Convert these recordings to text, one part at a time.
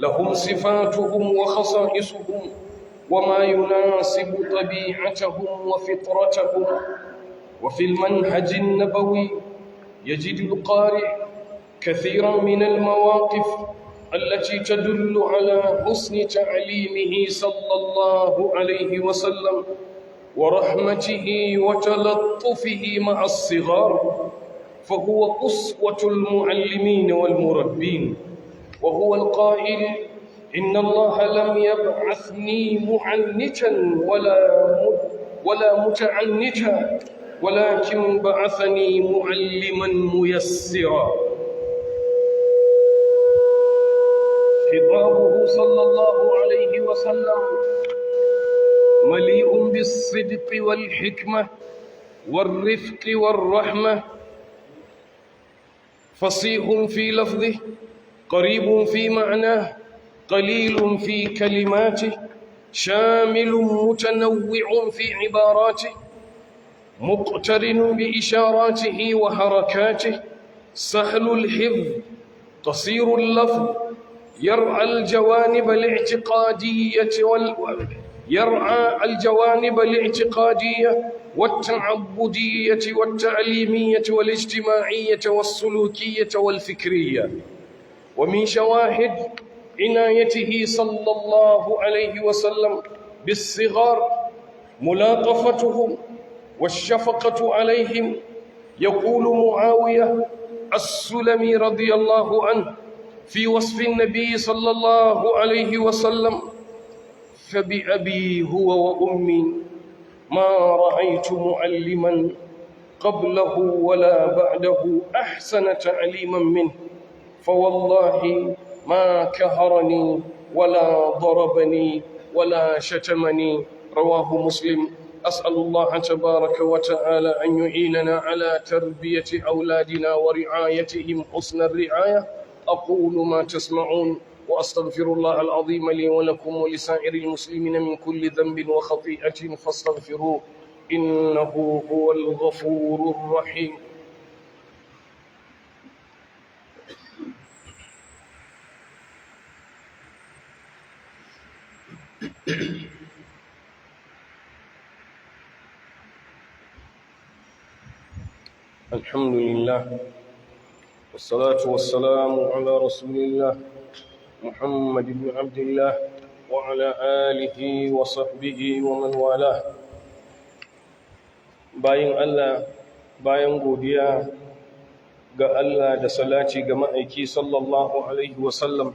لهم صفاتهم وخصائصهم وما يناسب طبيعتهم وفطرتهم. وفي المنهج النبوي يجد القارئ كثيرا من المواقف التي تدل على حسن تعليمه صلى الله عليه وسلم ورحمته وتلطفه مع الصغار، فهو أسوة المعلمين والمربين، وهو القائل: إن الله لم يبعثني معنتا ولا متعنتا، ولكن بعثني معلما ميسرا. خطابه صلى الله عليه وسلم مليء بالصدق والحكمة والرفق والرحمة، فصيح في لفظه، قريب في معناه، قليل في كلماته، شامل متنوع في عباراته، مقترن بإشاراته وحركاته، سهل الحفظ، قصير اللفظ، يرعى الجوانب الاعتقادية والتعبدية والتعليمية والاجتماعية والسلوكية والفكرية. ومن شواهد عنايته صلى الله عليه وسلم بالصغار ملاطفتهم والشفقة عليهم. يقول معاوية السلمي رضي الله عنه في وصف النبي صلى الله عليه وسلم: فبأبي هو وأمي ما رأيت معلما قبله ولا بعده أحسن تعليما منه، فوالله ما كهرني ولا ضربني ولا شتمني. رواه مسلم. أسأل الله تبارك وتعالى أن يعيننا على تربية أولادنا ورعايتهم حسن الرعاية. أقول ما تسمعون، وأستغفر الله العظيم لي ولكم ولسائر المسلمين من كل ذنب وخطيئة، فاستغفروه إنه هو الغفور الرحيم. الحمد لله، والصلاة والسلام على رسول الله محمد بن عبد الله وعلى آله وصحبه ومن والاه. Bayin Allah, bayan godiya ga Allah da salati ga ma'aiki sallallahu alaihi wasallam,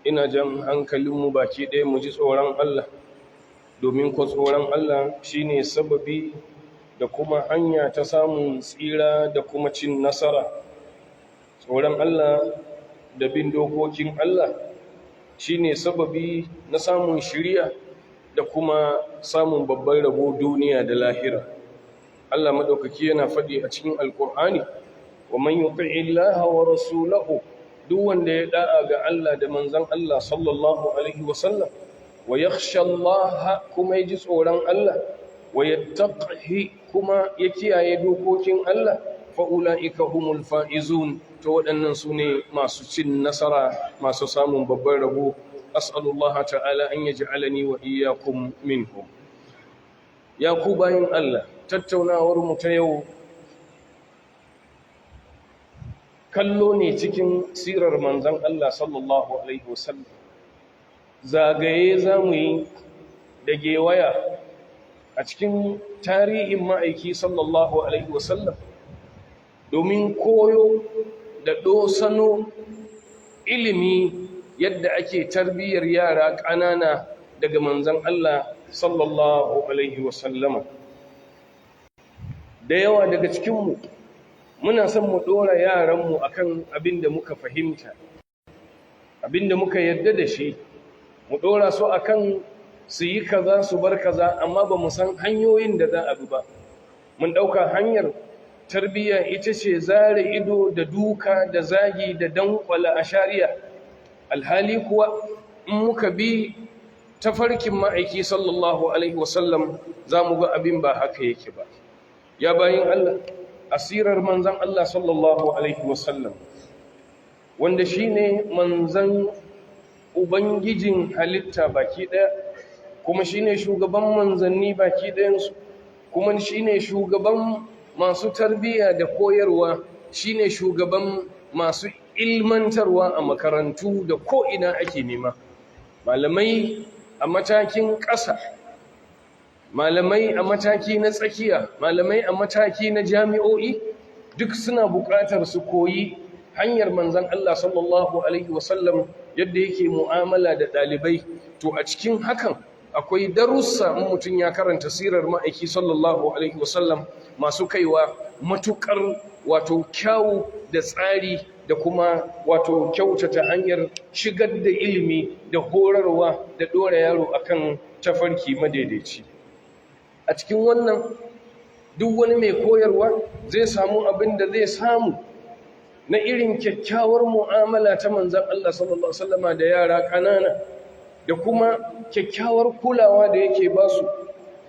ina jan hankalinmu baki ɗaya mu ji tsoron Allah, domin ko tsoron Allah shine sababi da kuma hanya ta samun tsira da kuma cin nasara. Tsoron Allah da bin dokokin Allah shine sababi na samun shiriya da kuma samun babban rabo duniya da lahira. Allah madaukaki yana faɗi a cikin Alƙur'ani: wa man yuti'i Allah wa rasulahu, duk wanda ya da'a ga Allah da manzon Allah sallallahu alaihi wasallam, wa yakhsha Allah, kuma yaji tsoron Allah, wa yattaqihi, kuma ya kiyaye dokokin Allah, fa ulaika humul faizun. To waɗannan su ne masu cin nasara, masu samun babban rabo. As'alullah ta'ala an yaj'alani wa iyyakum minhum. Ya ku bayin Allah, tattaunawar mu ta yau kallo ne cikin sirar manzon Allah sallallahu alaihi wasallam. Zagaye zamu yi da gewaya a cikin tarihin ma'aiki sallallahu alaihi wasallam, domin koyo da dosano ilimi yadda ake tarbiyyar yara ƙanana daga manzon Allah sallallahu alaihi wasallama. Da yawa daga cikinmu muna son mu ɗora yaranmu akan abin da muka fahimta, abin da muka yarda da shi, mu ɗora su akan su yi kaza su bar kaza, amma ba mu san hanyoyin da za a bi ba. Mun ɗauka hanyar tarbiyya ita ce zare ido da duka da zagi da dankwala a shari'a. Alhali kuwa in muka bi tafarkin ma'aiki sallallahu alaihi wasallam, za mu ga abin ba haka yake ba. Ya bayin Allah, asirar manzan Allah sallallahu alaihi wasallam, wanda shine manzan Ubangijin halitta baki ɗaya, kuma shine shugaban manzanni baki ɗayansu, kuma shine shugaban masu tarbiyya da koyarwa, shine shugaban masu ilmantarwa a makarantu da ko'ina ake nema. Malamai a matakin ƙasa, malamai a mataki na tsakiya, malamai a mataki na jami'o'i, duk suna buƙatar su koyi hanyar Manzan Allah sallallahu alaihi wasallam, yadda yake mu'amala da ɗalibai. To, a cikin hakan akwai darussa, in mutum ya karanta sirar Ma'aiki sallallahu alaihi wasallam, masu kaiwa matuƙar wato kyawu da tsari da kuma wato kyautata hanyar shigar da ilimi da horarwa da ɗora yaro akan tafarki madaidaici. A cikin wannan, duk wani mai koyarwa zai samu abin da zai samu na irin kyakkyawar mu'amala ta Manzan Allah sallallahu alaihi wasallama da yara ƙanana, da kuma kyakkyawar kulawa da yake ba su.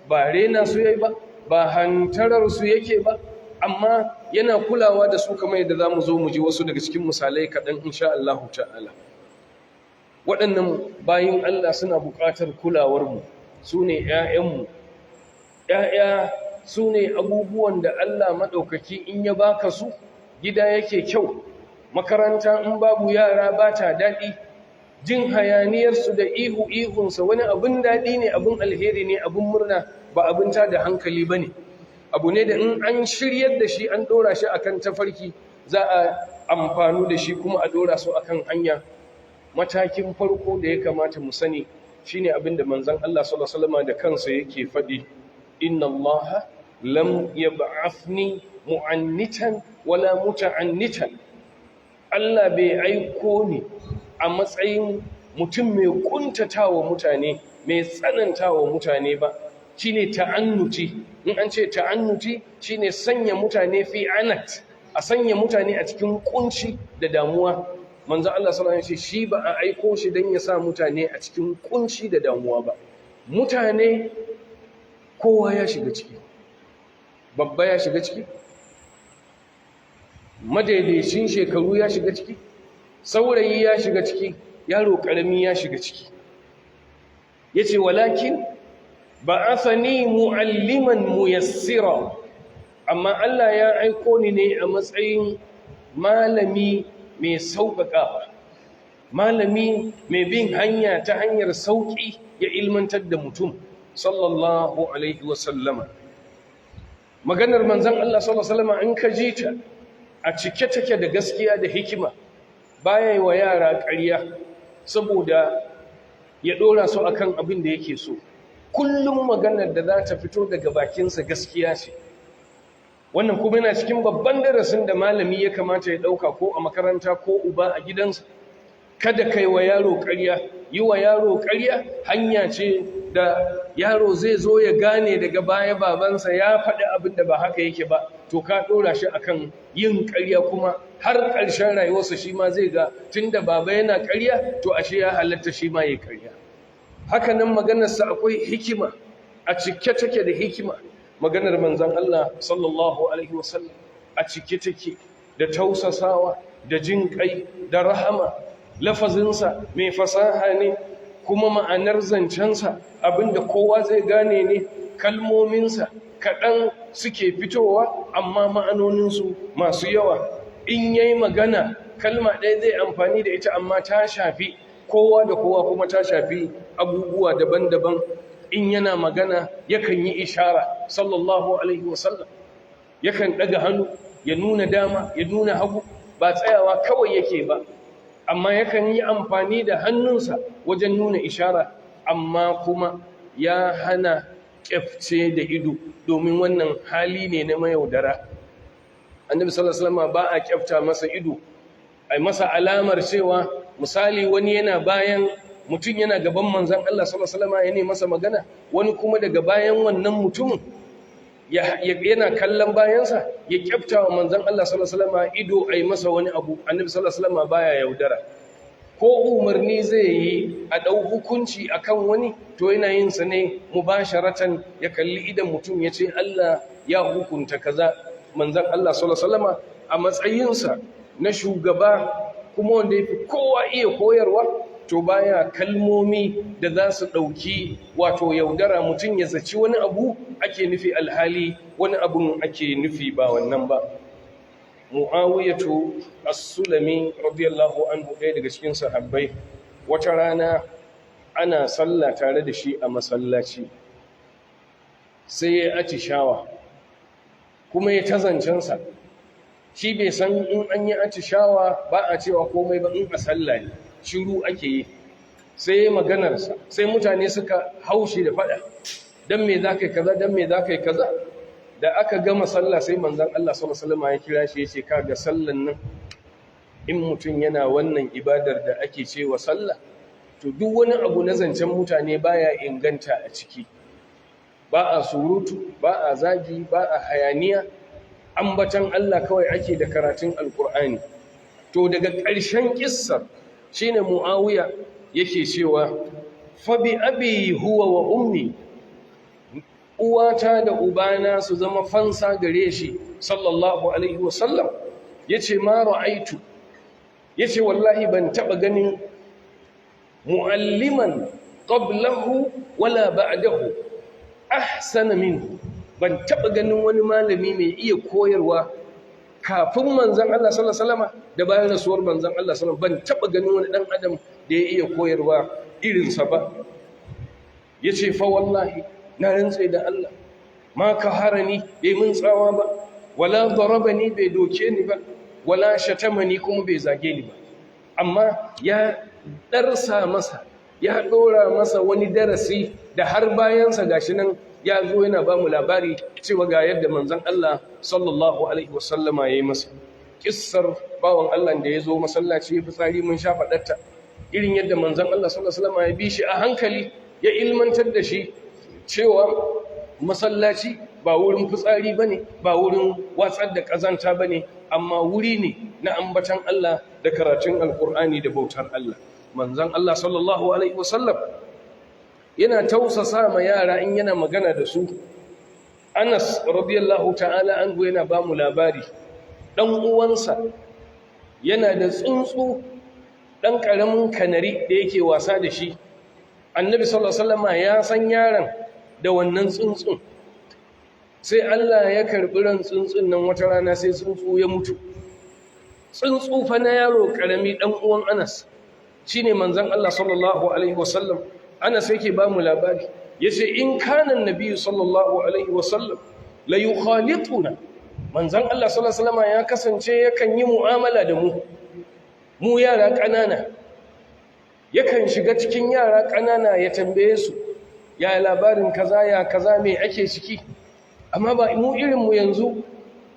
Ba rena su yayi ba, ba hantarar su yake ba, amma yana kulawa da su, kamar yadda zamu zo mu ji wasu daga cikin misalai kaɗan insha Allah ta'ala. Waɗannan bayin Allah suna buƙatar kulawar mu, su ne ‘ya'yanmu. ‘Ya'ya su ne abubuwan da Allah maɗaukaki in ya baka su, gida yake kyau. Makaranta in babu yara ba ta daɗi. Jin hayaniyarsu da ihu ihunsa wani abin daɗi ne, abin alheri ne, abin murna, ba abin ta da hankali ba ne. Abu ne da in an shiryar da shi, an ɗora shi akan tafarki, za a amfanu da shi kuma a ɗora su akan hanya. Matakin farko da ya kamata mu sani shine abin da Manzon Allah sallallahu alaihi wasallam da kansa yake faɗi: "Inna Allah lam yab'athni mu'annitan wala muta'annitan." Allah bai aiko ni a matsayin mutum mai kuntatawa mutane, mai tsanantawa mutane ba. Shine ta'annuti. In an ce ta'annuti, shine sanya mutane fi anat, a sanya mutane a cikin kunci da damuwa. Manzo Allah sallallahu alaihi wasallam shi ba a aiko shi dan ya sa mutane a cikin kunci da damuwa ba. Mutane kowa ya shiga ciki, babba ya shiga ciki, madaidaicin shekaru ya shiga ciki, saurayi ya shiga ciki, yaro karami ya shiga ciki. Yace: "Walakin ba'athani mu'alliman muyassira." Amma Allah ya aiko ni ne a matsayin malami mai sauƙaƙawa, malami mai bin hanya ta hanyar sauƙi ya ilmantar da mutum, sallallahu alaihi wasallama. Maganar Manzon Allah sallallahu alaihi wasallama, in ka ji ta, a cike take da gaskiya da hikima. Baya yi wa yara ƙarya saboda ya ɗora su akan abin da yake so. Kullum maganar da za ta fito daga bakinsa gaskiya ce. Wannan kuma yana cikin babban darasin da malami ya kamata ya ɗauka, ko a makaranta ko uba a gidansa. Kada kai wa yaro ƙarya. Yi wa yaro ƙarya hanya ce da yaro zai zo ya gane daga baya babansa ya faɗi abin da ba haka yake ba. To, ka ɗora shi akan yin ƙarya, kuma har ƙarshen rayuwarsa shi ma zai ga tunda baba yana ƙarya, to ashe ya halatta shi ma ya ƙarya. Haka nan maganarsa akwai hikima, a cike take da hikima. Maganar Manzon Allah sallallahu alaihi wasallam a cike take da tausasawa da jin kai da rahama. Lafazinsa mai fasaha ne, kuma ma'anar zancensa abinda kowa zai gane ne. Kalmominsa kaɗan suke fitowa, amma ma'anoninsu masu yawa. In yayi magana, kalma ɗaya zai amfani da ita, amma ta shafi kowa da kowa, kuma ta shafi abubuwa daban-daban. In yana magana, yakan yi ishara, sallallahu alaihi wasallam. Yakan ɗaga hannu ya nuna dama, ya nuna hagu. Ba tsayawa kawai yake ba, amma yakan yi amfani da hannunsa wajen nuna ishara. Amma kuma ya hana kyafce da ido, domin wannan hali ne na mayaudara. Annabi sallallahu alaihi wasallam ba a kyafta masa ido, ai masa alamar cewa, misali, wani yana bayan mutum, yana gaban Manzon Allah sallallahu alaihi wasallam ya ne masa magana, wani kuma daga bayan wannan mutumin yana kallon bayansa, ya kyafta wa Manzon Allah sallallahu alaihi wasallam ido, ai masa wani abu. Annabi sallallahu alaihi wasallam baya yaudara. Ko umarni zai yi a ɗau hukunci akan wani, to yana yin sa ne mubasharatan, ya kalli idan mutum ya ce, "Allah ya hukunta kaza." Manzon Allah sallallahu alaihi wasallam a matsayinsa na shugaba, kuma wanda yafi kowa iya koyarwa. to baya kalmomi da za su ɗauki wato yaudara, mutum ya zaci wani abu ake nufi alhali wani abun ake nufi ba wannan ba. Mu'awiyatu As-Sulami radiyallahu anhu, ɗaya daga cikin sahabbai, wata rana ana sallah tare da shi a masallaci, sai ya atishawa kuma ya tazancensa. Shi bai san in an yi atishawa ba a cewa komai ba, in a sallah ne shiru ake yi. Sai maganarsa, sai mutane suka haushi da fada, dan me za ka yi kaza, dan me za ka yi kaza? Da aka gama sallah, sai manzon Allah sallallahu alaihi wasallam ya kira shi, yace, kaga sallan nan, in mutum yana wannan ibadar da ake cewa sallah, to duk wani abu na zancen mutane baya inganta a ciki. Ba a surutu, ba a zagi, ba a hayaniya, ambatan Allah kawai ake da karatun Alkur'ani. To daga ƙarshen kissar shine Muawiya yake cewa, fa bi abi huwa wa ummi, uwata da ubana su zama fansa gare shi sallallahu alaihi wasallam, yace, ma ra'aitu, yace wallahi ban taba ganin mu'alliman qablahu wala ba'dahu ahsana minhu, ban taba ganin wani malami mai iya koyarwa kafin manzon Allah sallallahu alaihi wasallama da bayan rasuwar manzon Allah sallallahu alaihi wasallam, ban taba ganin wani dan adam da ya iya koyarwa irinsa ba. Yace, fa wallahi, na rantse da Allah, ma kaharani, bai mun tsawa ba, wala darabani, bai doke ni ba, wala shatamani, kuma bai zage ni ba, amma ya darsa masa, ya dora masa wani darasi da har bayansa gashi nan ya zo yana ba mu labari cewa ga yadda manzon Allah sallallahu alaihi wasallama ya yi masa. Kissar bawan Allah da ya zo masallaci ya fitsari, mun sha faɗarta, irin yadda manzon Allah sallallahu alaihi wasallama ya bi shi a hankali, ya ilmantar da shi cewa masallaci ba wurin fitsari bane, ba wurin watsar da ƙazanta bane, amma wuri ne na ambatan Allah da karatun Alkur'ani da bautar Allah. Manzon Allah sallallahu alaihi wasallam yana tausasa ma yara in yana magana da su. Anas radiyallahu ta'ala anhu yana ba mu labari, dan uwansa yana da tsuntsu, dan karamin kanari da yake wasa da shi. Annabi sallallahu alaihi wasallama ya san yaron da wannan tsuntsun. Sai Allah ya karbi ran tsuntsun nan wata rana, sai tsuntsu ya mutu. Tsuntsu fa na yaro karami, dan uwan Anas. Shine manzon Allah sallallahu alaihi wasallam, Anas yake ba mu labari, yace, in kana annabi sallallahu alaihi wasallam la yukhalituna, manzon Allah sallallahu alaihi wasallam ya kasance yakan yi mu'amala da mu, mu yara ƙanana, yakan shiga cikin yara ƙanana ya tambaye su, ya labarin kaza, ya kaza, me ake ciki? Amma ba mu irin mu yanzu,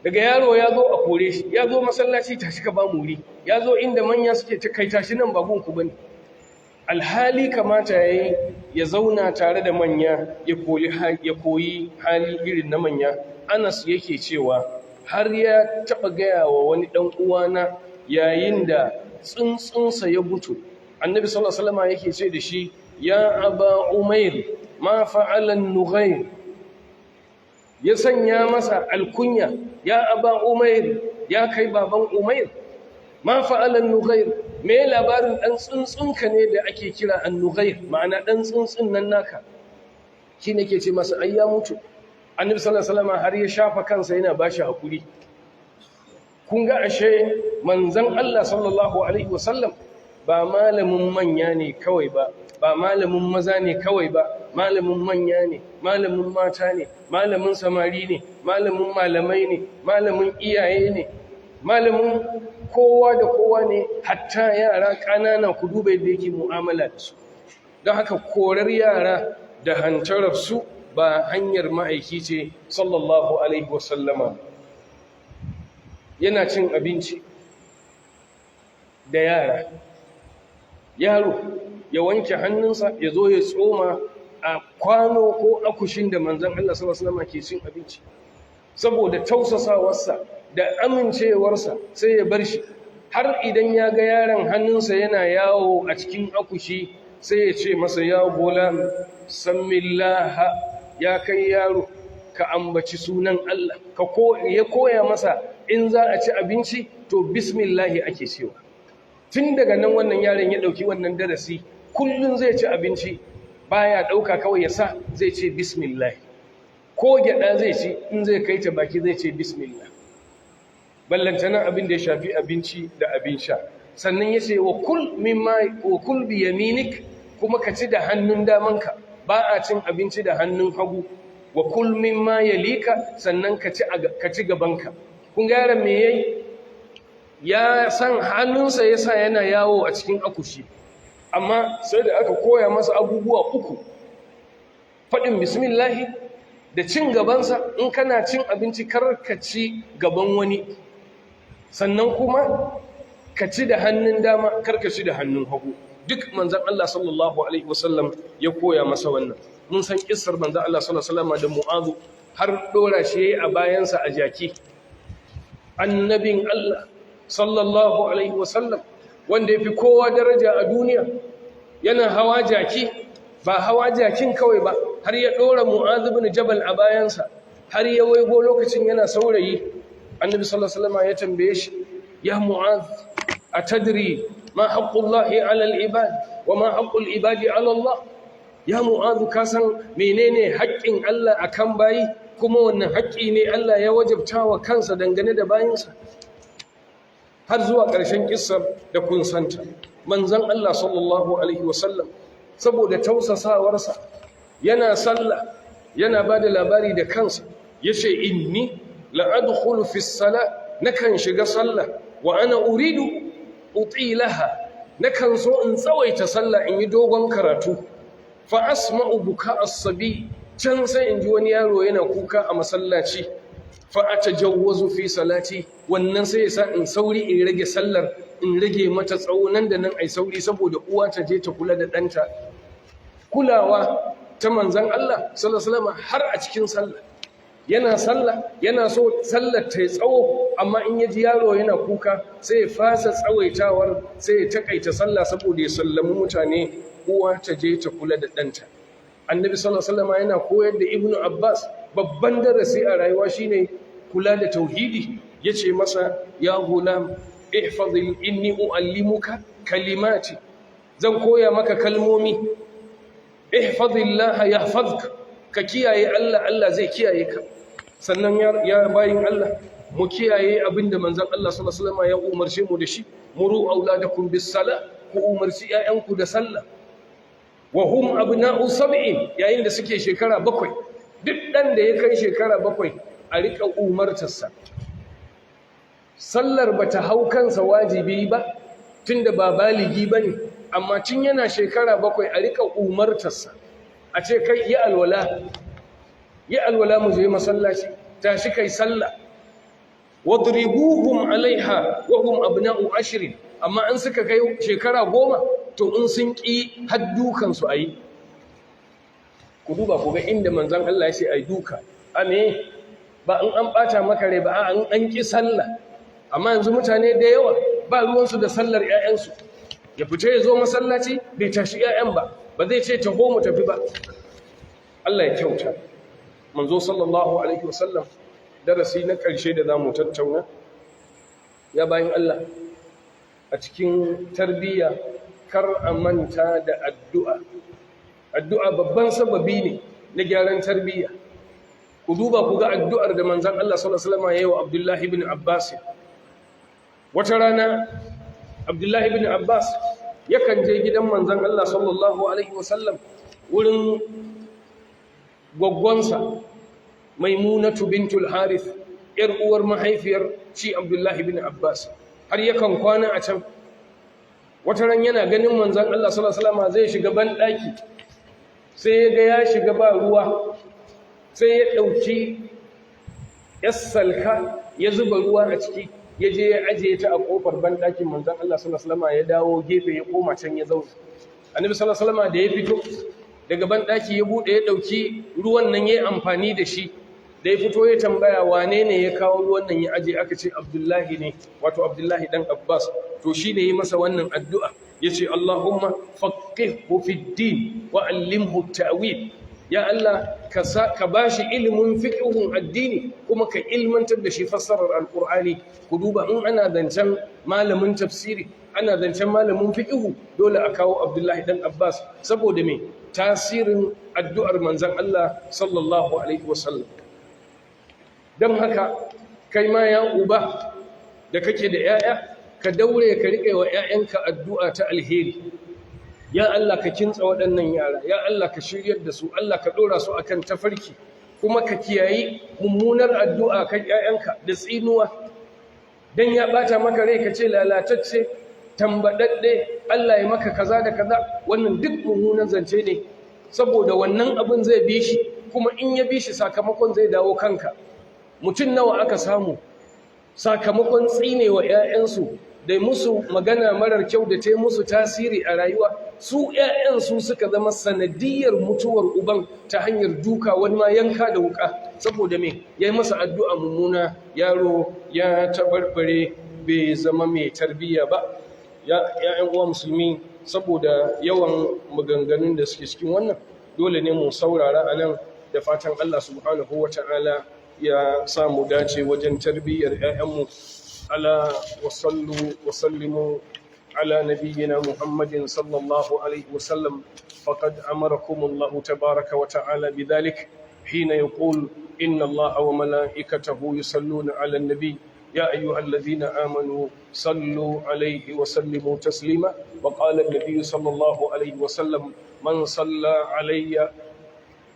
daga yaro ya zo a kore shi, ya zo masallaci, tashi ka ba mu wuri, ya zo inda manya suke, ta kai, tashi, nan ba gunku bane. Alhali kamata yayi ya zauna tare da manya, ya koyi hali irin na manya. Anas yake cewa har ya taba gaya wa wani dan uwana yayin da tsuntsunsa ya mutu, Annabi sallallahu alaihi wasallam yake ce da shi, ya Aba Umair, ma fa'ala an-nughair? Ya sanya masa alkunya, ya Aba Umair, ya kai baban Umair, ma fa'ala an-nughair? Me labarin dan tsuntsunka ne da ake kira an-nughair, ma'ana dan tsuntsun nan naka? Shine ke ce masa ai ya mutu. Annabi sallallahu alaihi wasallam har ya shafa kansa yana bashi hakuri. Kun ga ashe manzon Allah sallallahu alaihi wasallam ba malamin manya ne kawai ba, ba malamin maza ne kawai ba, malamin manya ne, malamin mata ne, malamin samari ne, malamin malamai ne, malamin iyaye ne, malamin kowa da kowa ne, hatta yara ƙanana. Ku duba yadda yake mu'amala da su. Don haka korar yara da hantarar su ba hanyar ma'aiki ce sallallahu alaihi wasallama. Yana cin abinci da yara, yaro ya wanke hannunsa ya zo ya tsoma a kwano ko akushin da manzon Allah sallallahu alaihi wasallam ke cin abinci. Saboda tausasawarsa da amincewarsa, sai ya bar shi, har idan ya ga yaron hannunsa yana yawo a cikin akushi, sai ya ce masa, ya gulam, sammillaha, ya kai yaro, ka ambaci sunan Allah. Ka ya koya masa in za a ci abinci to bismillahi ake cewa. Tun daga nan wannan yaron ya ɗauki wannan darasi, kullum zai ci abinci baya ɗauka kawai ya sa, zai ce bismillah. Ko gyaɗa zai ci, in zai kai ta baki zai ce bismillah. Ballantana abin da ya shafi abinci da abin sha. Sannan ya ce wa kul mimma wa kul bi yaminik, kuma ka ci da hannun damanka, ba a cin abinci da hannun hagu. Wa kul mimma yalika, sannan ka ci gabanka. Kun ga yaron me yayi? Ya san hannunsa yasa yana yawo a cikin akushi, amma sai da aka koya masa abubuwa uku: faɗin bismillahi, da cin gabansa, in kana cin abinci kar ka ci gaban wani, sannan kuma ka ci da hannun dama, kar ka ci da hannun hagu. Duk manzon Allah sallallahu alaihi wasallam ya koya masa wannan. Mun san kissar manzon Allah sallallahu alaihi wasallam da Mu'adhu, har dora shi yayi a bayansa a jaki. Annabin Allah sallallahu alaihi wasallam, wanda yafi kowa daraja a duniya, yana hawa jaki. Ba hawa jakin kawai ba, har ya dora Mu'adh ibn Jabal a bayansa, har ya waigo lokacin yana saurayi. Annabi sallallahu alaihi wasallam ya tambaye shi: ya Mu'adh, atadri ma haqqullahi 'ala al-ibad wa ma haqqul ibadi 'ala Allah? Ya Mu'adh, ka san menene haƙƙin Allah akan bayi, kuma wannan haƙƙi ne Allah ya wajabta wa kansa dangane da bayinsa? Har zuwa ƙarshen kissar da kun santa. Manzon Allah sallallahu alaihi wasallam, saboda tausasawarsa, yana sallah, yana ba da labari da kansa, yace: inni la'adkhulu fi salah, nakan shiga sallah, wa ana uridu utilaha, nakan so in tsawaita sallah, in yi dogon karatu, fa asma'u buka as-sabi, can sai in ji wani yaro yana kuka a masallaci, fa atajawwazu fi salati. Wannan sai ya sa in sauri in rage sallar, in rage mata tsawo nan da nan, ai sauri saboda uwa ta je ta kula da ɗanta. Kulawa ta manzon Allah sallallahu alaihi wasallam har a cikin sallah. Yana sallah, yana so sallar ta yi tsawo, amma in ya ji yaro yana kuka sai ya fasa tsawaitawar, sai ya takaita sallah saboda ya sallami mutane, uwa ta je ta kula da ɗanta. Annabi sallallahu alaihi wasallam yana koyar da Ibnu Abbas babban darasi a rayuwa, shine kula da tauhidi. Yace masa: ya gulam, ihfaz, inni uallimuka kalimati, zan koya maka kalmomi. Ihfazillah yahfazka, ka kiyaye Allah, Allah zai kiyaye ka. Sannan ya bayin Allah, mu kiyaye abinda manzon Allah sallallahu alaihi wasallam ya umarce mu da shi: muru auladakum bis sala, ku umarci ƴaƴanku da sallah, wa hum abna'u sab'in, yayin da suke shekara 7. Duk dan da ya kai shekara 7 a rika umartarsa. Sallar bata hau kansa wajibi ba tunda ba baligi bane, amma tun yana shekara 7 a rika umartarsa, a ce: kai, yi alwala, yi alwala mu je masallaci, tashi kai sallah. Wadribuhum alaiha wa hum abna'u ashrin, amma an suka kai shekara 10, to in sun ki haddukan su ayi. Ku duba ku ga inda manzon Allah ya ce ai duka ame ba in an bata maka rai ba, an ki sallah. Amma yanzu mutane da yawa ba ruwansu da sallar 'ya'yansu. Ya fita ya zo masallaci bai tashi 'ya'yan ba, ba zai ce taho mu tafi ba. Allah ya kyauta. Manzo sallallahu alaihi wasallam, darasi na ƙarshe da zamu tattauna, ya bayin Allah, a cikin tarbiyya kar a manta da addu'a. Addu'a babban sababi ne na gyaran tarbiyya. Ku duba ku ga addu'ar da manzon Allah sallallahu alaihi wasallam ya yi wa Abdullahi ibn Abbas. Wata rana Abdullahi ibn Abbas yakan je gidan manzon Allah sallallahu alaihi wasallam, wurin gwaggwansa Maimunatu bintul Harith, yar uwar mahaifiyar shi Abdullahi ibn Abbas, har yakan kwana a can. Wata ran yana ganin manzon Allah sallallahu alaihi wasallam zai shiga ban daki, sai ya ga ya shiga ba ruwa, sai ya dauki yassalka ya zuba ruwa a ciki, ya je ya ajiye ta a kofar banɗakin manzon Allah sallallahu alaihi wasallam. Ya dawo gefe, ya koma can ya zauna. Annabi sallallahu alaihi wasallam da ya fito daga banɗaki, ya bude, ya dauki ruwan nan yayi amfani da shi. Da ya fito ya tambaya wane ne ya kawo ruwan nan ya aje. Aka ce Abdullahi ne, wato Abdullahi dan Abbas. To shi ne yi masa wannan addu'a, yace: Allahumma faqihhu fid din wa allimhu ta'wil. Ya Allah, ka bashi ilimin fiqhun addini, kuma ka ilmantar da shi fassarar Alqur'ani. Ku duba, in ana zancen malamin tafsiri, ana zancen malamin fiqhu, dole a kawo Abdullahi dan Abbas. Saboda me? Tasirin addu'ar manzon Allah sallallahu alaihi wasallam. Don haka kai ma, ya uba da kake da 'ya'ya, ka daure ka riƙe wa 'ya'yanka addu'a ta alheri. Ya Allah, ka kintsa waɗannan yara. Ya Allah, ka shiryar da su. Allah, ka ɗora su akan tafarki. Kuma ka kiyayi mummunar addu'a kan 'ya'yanka da tsinuwa. Dan ya ɓata maka rai ka ce lalatacce, tambaɗaɗɗe, Allah ya maka kaza da kaza, wannan duk mummunan zance ne, saboda wannan abin zai bi shi, kuma in ya bi shi, sakamakon zai dawo kanka. Mutum nawa aka samu sakamakon tsinewa 'ya'yansu da musu magana marar kyau da ta yi musu tasiri a rayuwa, su 'ya'yan su suka zama sanadiyar mutuwar uban ta hanyar duka, wani ma yanka da wuka? Saboda me? Ya yi masa addu'a mummuna, yaro ya tabarbare, bai zama mai tarbiyya ba. ‘Ya'yan uwa musulmi, saboda yawan maganganun da suke cikin wannan, dole ne mu saurara a nan, da fatan Allah subhanahu wa ta'ala ya samu dace wajen tarbiyyar ‘ya'yanmu. ألا وصلوا وسلموا على نبينا محمد صلى الله عليه وسلم، فقد أمركم الله تبارك وتعالى بذلك حين يقول: إن الله وملائكته يصلون على النبي، يا أيها الذين آمنوا صلوا عليه وسلموا تسليما. وقال النبي صلى الله عليه وسلم: من صلى علي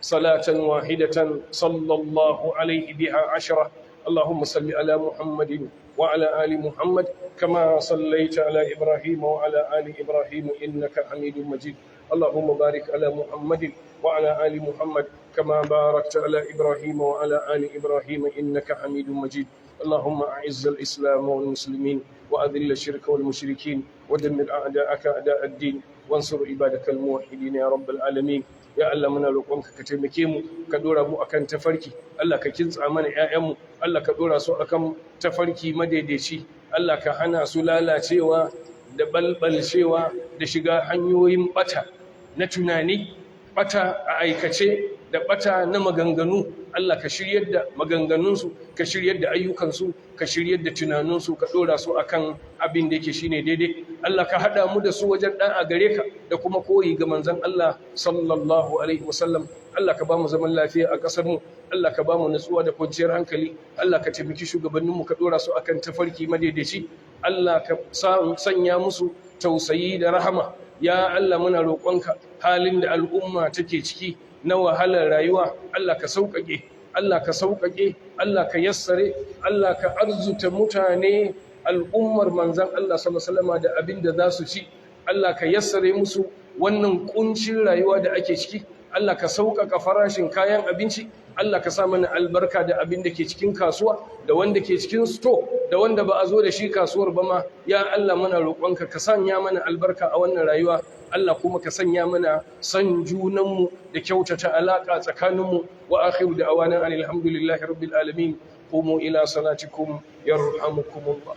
صلاة واحدة صلى الله عليه بها عشرة. اللهم صل على محمد وعلى آل محمد كما صليت على إبراهيم وعلى آل إبراهيم إنك حميد مجيد. اللهم بارك على محمد وعلى آل محمد كما باركت على إبراهيم وعلى آل إبراهيم إنك حميد مجيد. اللهم أعز الإسلام والمسلمين، وأذل الشرك والمشركين، ودمر أعداءك أعداء الدين، وانصر عبادك الموحدين يا رب العالمين. Ya Allah, muna roƙonka ka taimake mu, ka dora mu akan tafarki. Allah, ka kintsa mana ƴaƴanmu. Allah, ka dora su akan tafarki madaidaici. Allah, ka hana su lalacewa da balbalcewa da shiga hanyoyin bata na tunani, bata a aikace, da bata na maganganu. Allah, ka shiryar da maganganunsu, ka shiryar da ayyukansu, ka shiryar da tunaninsu, ka dora su akan abin da yake shine daidai. Allah, ka hada mu da su wajen dan a gare ka da kuma koyi ga manzon Allah sallallahu alaihi wasallam. Allah, ka ba mu zaman lafiya a kasar mu. Allah, ka ba mu nutsuwa da kwanciyar hankali. Allah, ka taimaki shugabanninmu, ka dora su akan tafarki madaidaici. Allah, ka sanya musu tausayi da rahama. Ya Allah, muna roƙonka, halin da al'umma take ciki na wahalar rayuwa, Allah, ka sauƙaƙe. Allah, ka sauƙaƙe. Allah, ka yassare. Allah, ka arzuta mutane, al'ummar manzan Allah sallallahu alaihi wasallam, da abin da za su ci. Allah, ka yassare musu wannan kuncin rayuwa da ake ciki. Allah, ka sauƙaƙa farashin kayan abinci. Allah, ka sa mana albarka da abin da ke cikin kasuwa, da wanda ke cikin store, da wanda ba a zo da shi kasuwar ba ma. Ya Allah, muna roƙonka ka sanya mana albarka a wannan rayuwa. Allah, kuma ka sanya mana san junanmu da kyautata alaƙa tsakaninmu. وآخر دعوانا أن الحمد لله رب العالمين. قوموا إلى صلاتكم يرحمكم الله.